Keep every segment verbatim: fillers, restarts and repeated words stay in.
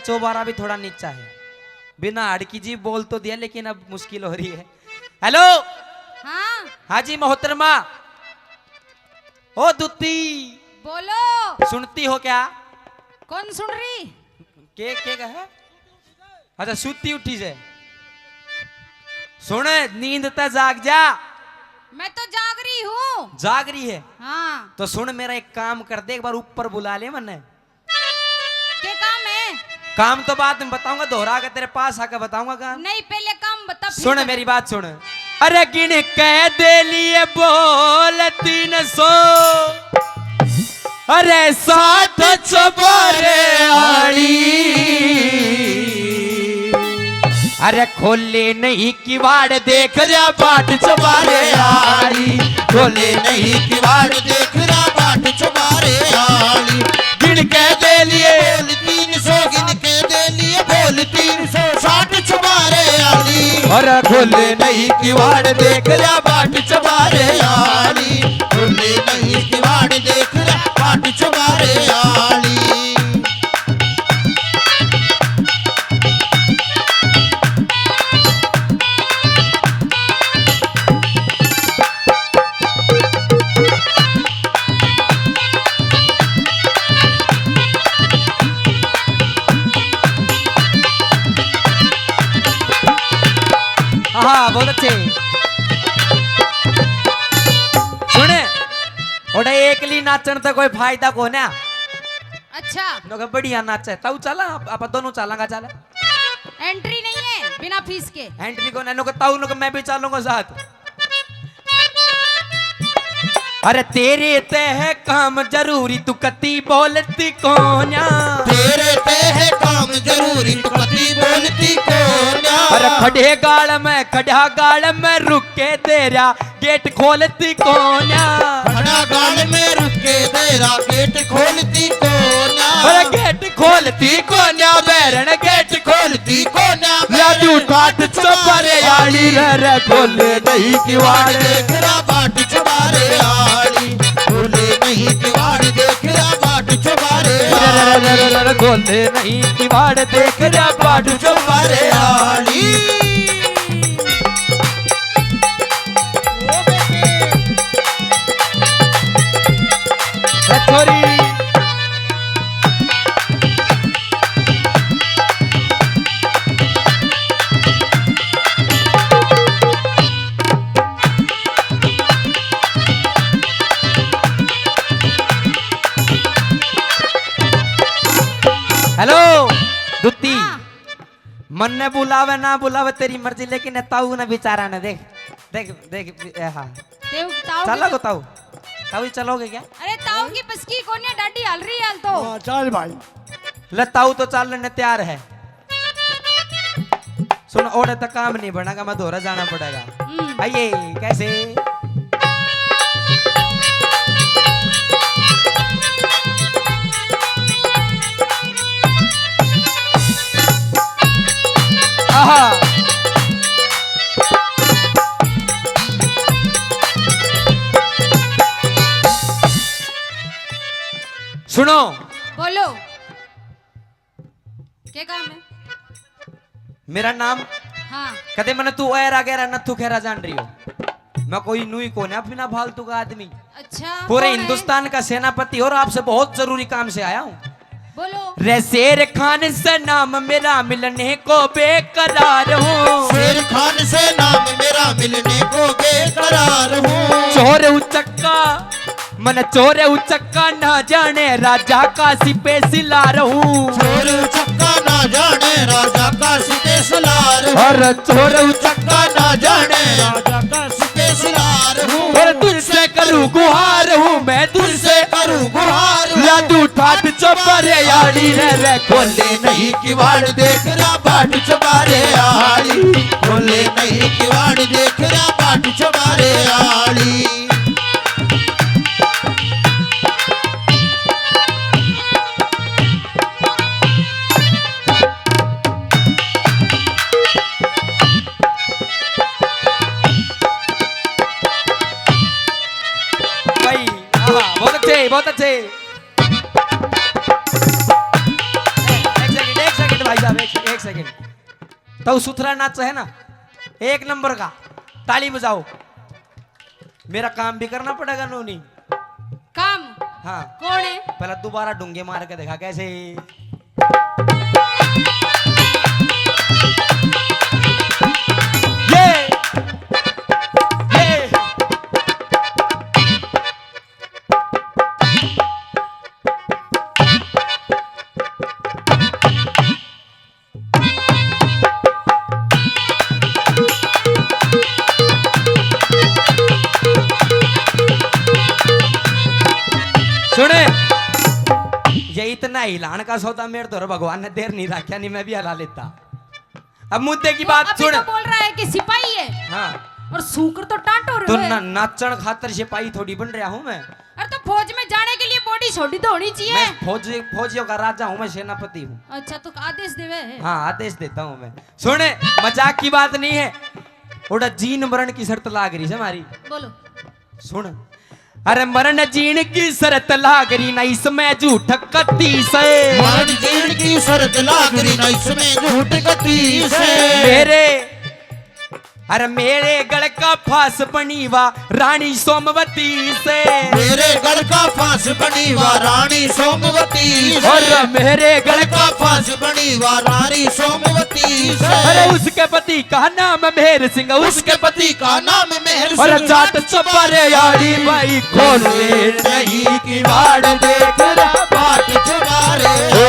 चौबारा भी थोड़ा नीचा है। बिना हाड़ की जीभ बोल तो दिया, लेकिन अब मुश्किल हो रही है। हेलो। हाँ। हाँ जी मोहतरमा। ओ दुत्ती। बोलो। सुनती हो क्या? कौन सुन रही? के, के कहे? अच्छा, सुत्ती उठी से। सुन, नींद ते जाग जा। मैं तो जाग रही हूँ। जाग रही है? हाँ। तो सुन, मेरा एक काम कर दे, एक बार ऊपर बुला ले मन्ने। के काम है? काम तो बाद में बताऊंगा, दोहरा के तेरे पास आके बताऊंगा काम। नहीं, पहले काम बता, फिर सुन बता। मेरी बात सुन। अरे गिन के दे लिए बोल तीन सौ, अरे साठ चबारे आली। अरे खोले नहीं किवाड़ देख रहा बाट चबारे आली, खोले नहीं किवाड़ देख रहा बाट चबारे आली। गिन के दे लिए बोल तीन सौ, गिन के दे लिए बोल तीन सौ साठ चबारे आली। अरे खोले नहीं किवाड़ देख रहा बाट चबारे आली, खोले नहीं किवाड़ देख रहा बाट चबारे आली। हाँ, बहुत अच्छे। सुने, ओडे एकली नाचण ते कोई फायदा कोन्या। अच्छा। नो के बढ़िया नाचे, ताऊ चला, आप, आप दोनों चलांगा, चला। एंट्री नहीं है बिना फीस के। एंट्री कोन्या, नो के ताऊ, नो के मैं भी चलूंगा साथ। अरे तेरे ते है काम जरूरी, तू कती बोलती कोन्या। तेरे ते है काम जरूरी, तू कती बोलती कोन्या। अरे खड़े गाल में, खड़ा गाल में रुक के तेरा गेट खोलती कोन्या। खड़ा गाल में रुक के तेरा गेट खोलती कोन्या। अरे गेट खोलती कोन्या, बैरन गेट खोलती कोन्या। राजू ठाट चौबारे आली रे, रे खोले नहीं किवाड़। देख रहा बाट चौबारे आली, खोले नहीं किवाड़, देख रहा बाट चौबारे आली। खोले नहीं किवाड़, देख रहा बाट चौबारे आली। ए छोरी। हेलो, दुत्ती। हाँ। मन्ने बुलावे ना बुलावे तेरी मर्जी, लेकिन ए ताऊ ने बेचारा ने देख, देख, देख, ए, हाँ। तेऊ ताऊ चला भी को ताऊ? ताऊ ही चलोगे क्या? अरे ताऊ की बस की कोन्या, डाडी हल रही हाल तो। हाँ, चल भाई। ले ताऊ तो चालने ने तैयार है। सुन, ओड़े तक काम नहीं बनेगा, मैं धोरा जाना पड़ेगा। हम्म। आइए, कैसे? आहा। सुनो। बोलो। के काम है? मेरा नाम हाँ। कदे मने तू ऐरा गैरा नथु खैरा जान रही हो। मैं कोई नू ही कोन्या बिना फालतू का आदमी। अच्छा, पूरे कौन है? हिंदुस्तान का सेनापति और आपसे बहुत जरूरी काम से आया हूँ। बोलो। रे शेर खान से नाम मेरा मिलने को बेकरार हूँ। शेर खान से नाम मेरा मिलने को बेकरार हूँ। चोर उचक्का मन चोर उचक्का ना जाने राजा का सिपे सिला रहूं। चोर उचक्का ना जाने राजा का सिपे सिला रहूं। और चोर उचक्का ना जाने राजा का सिपे सिला रहूं। और तुझसे करूं गुहार हूँ मैं, तुझसे करूं गुहार हूँ। राजू ठाट चौबारे आली रे, रे खोले नहीं किवाड़ देख रहा बाट चौबारे आली, खोले नहीं किवाड़ देख रहा बाट चौबारे आली। भाई, आहा, बहुत अच्छे, बहुत अच्छे। एक सेकंड, एक सेकंड, सेकंड। तो सुथरा नाच है ना, एक नंबर का, ताली बजाओ। मेरा काम भी करना पड़ेगा नोनी। काम? हाँ। कौन है? पहला दोबारा डूंगे मार के दिखा कैसे। ये, ये। सुने, ये इतना हिलान का सौदा मेरे तो भगवान ने देर नहीं रखा, नहीं मैं भी हला लेता। अब मुद्दे की वो बात अभी सुन। तो बोल रहा है कि सिपाही है। हाँ। और सूकर तो टांटो रहे तो है। ना, नाचण खातर सिपाही थोड़ी बन रहा हूँ मैं। अरे तो फौज में जाने के लिए बॉडी छोटी तो होनी चाहिए। मैं फौजी, फौजियों का राजा हूँ, मैं सेनापति हूँ। अच्छा, तो आदेश देवे है। हाँ, आदेश देता हूँ मैं। सुने, मजाक की बात नहीं है। उड़ा जीन मरण की शर्त लाग रही है हमारी। बोलो। सुन, अरे मरण जीण की शर्त लाग रही ना इसमें झूठ कती से। मरण जीण की शर्त लाग रही ना इसमें झूठ कती से। मेरे, अरे मेरे गल का फांस बनी वा रानी सोमवती से। मेरे गल का फांस बनी वा रानी सोमवती से। और मेरे गल गल का फांस बनी वा रानी सोमवती से। अरे उसके पति का नाम मेहर सिंह, उसके उसके पति का नाम मेहर और सिंह। जाट चौबारे आली बाई खोले नहीं किवाड़ देख रहा बाट चौबारे। ओ,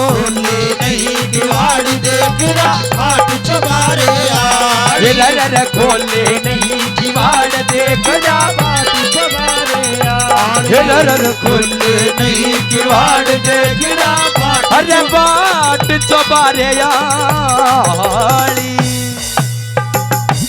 खोले नहीं किवाड़ देख रहा बाट चौबारे आली। रे रे रे खोले नहीं किवाड़ देख रहा बाट चौबारे आली। रे रे रे खोले नहीं किवाड़ देख रहा बाट अरे बाट चौबारे आली।